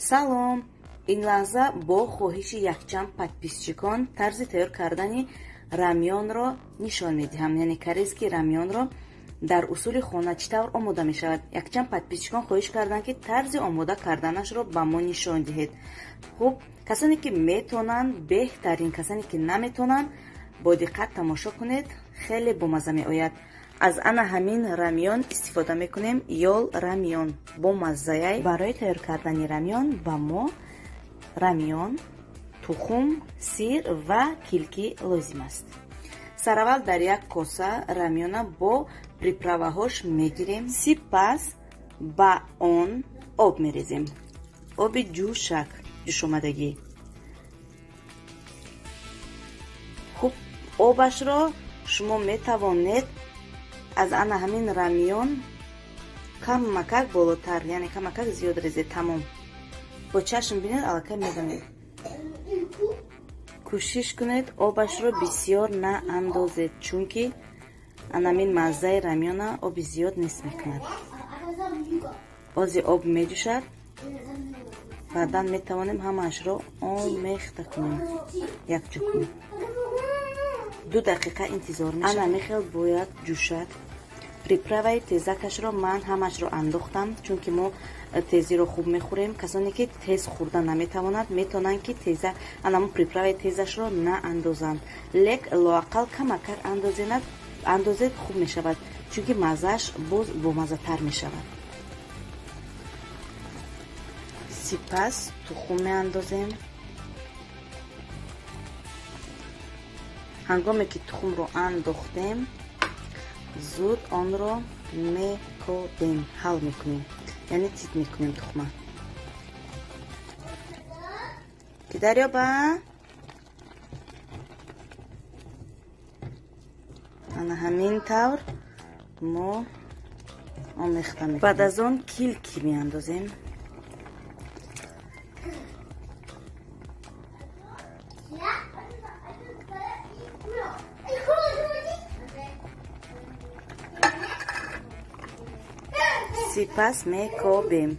Салом! Ин лаҳза бо хоҳиши якчанд подписчикон тарзи тайёр кардани рамёнро нишон медиҳам. Яъне корейский рамёнро дар усули хона чӣ тавр омода мешавад. Якчанд подписчикон хоҳиш карданд, ки тарзи омода карданашро ба мо нишон диҳед. Хуб, касоне ки метонанд беҳтарин, касоне ки наметонанд бо диққат тамошо кунед, хеле бомазза меояд. Аз ана ҳамин рамён истифода мекунем, ёл рамён бо маззаяй. Барои тайёр кардани рамён ба мо рамён, тухм, сир ва килки лозим аст. Сараввал дар як коса рамёна бо приправаҳош мегирем, сипас ба он об мерезем. Оби ҷӯшак, ҷӯшомадагӣ. Хуб, обашро шумо метавонед аз ана ҳамин рамён камакак болотар, яъне камакак зиёд резед, тамом. Бо чашм бинед, аллакай медонед. Кӯшиш кунед обашро бисёр наандозед, чунки анамин маззаи рамёна оби зиёд нест мекунад. Ози об меҷӯшад, баъдан метавонем ҳамаашро омехта кунем, якҷо кунем. 2 дақиқа интизор мешавем. Ана михел бояд ҷӯшад. Приправаи тезакашро ман ҳамаашро андохтам, чунки мо тезиро хуб мехӯрем. Касоне ки тез хӯрда наметавонад, метавонанд ки теза анамо приправаи тезашро наандозанд, лек лоақал камакак андозед, хуб мешавад, чунки маззааш боз бомаззатар мешавад. Сипас тухм меандозем. Ҳангоме ки тухмро андохтем, зуд онро мекобем, ҳал мекунем, яъне тит мекунем тухма. Ки дарёба? Ана ҳамин тавр мо омехта мекунем. Баъд аз он килки меандозем. Сипас мекобем.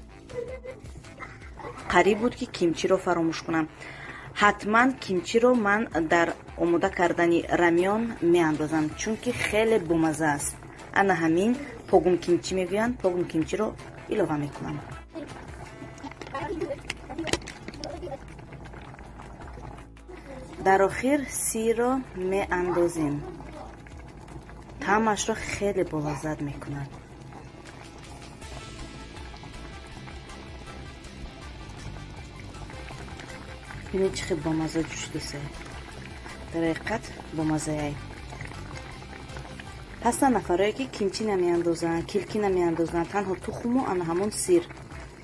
Қариб буд ки кимчиро фаромӯш кунам. Ҳатман кимчиро ман дар омода кардани рамён меандозам, чунки хеле бомазза аст. Ана ҳамин погум кимчи мегӯянд, погум кимчиро илова мекунам. Дар охир сирро меандозем. Таъмашро хеле болаззат мекунад. Бинед чӣ хел бомазза ҷӯшидаса. Дар ҳақиқат бомаззаяй. Ҳастанд нафарое ки кимчи намеандозанд, килки намеандозанд, танҳо тухму ана ҳамон сир.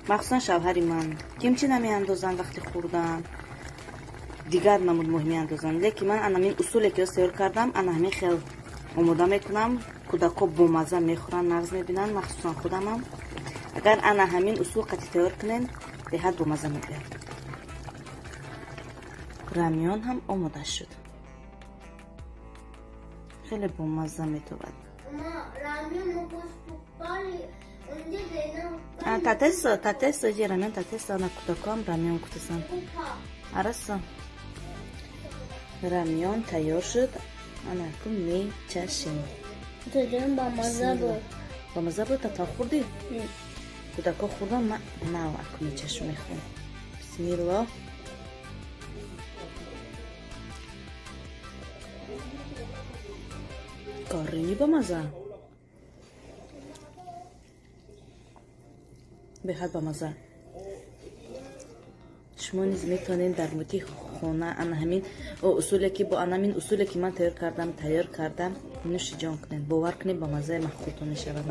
Махсусан шавҳари ман кимчи намеандозанд вақти хӯрдан, дигар намуд моҳӣ меандозанд. Лекин ман ана ҳамин усуле ки тайёр кардам, ана ҳамин хел омода мекунам. Кӯдакҳо бомазза мехӯранд, нағз мебинанд, махсусан худамам. Агар ана ҳамин усул қатъи тайёр кунем, беҳад бомазза мебояд. Рамён ҳам омода шуд. Хеле бомазза метобад. Татесо, татесо, же рамён татесо, ана кӯдакҳоам рамён кутасан. Арасо. Рамён тайёр шуд. Ана акун мечашем. Бомазза буд. Бомазза буд, тата хӯрдӣ? Кӯдакҳо хӯрдан, ман нав акун мечашм, мехӯрам. Бисмиллоҳ. Корини бамаза. Беҳад бамаза. Шумо низ метавонед дар муҳити хона ана ҳамин усуле ки бо ана ҳамин усуле ки ман тайёр кардам, нӯши ҷон кунед. Бовар кунед, ба маззаи маъқултон мешавад.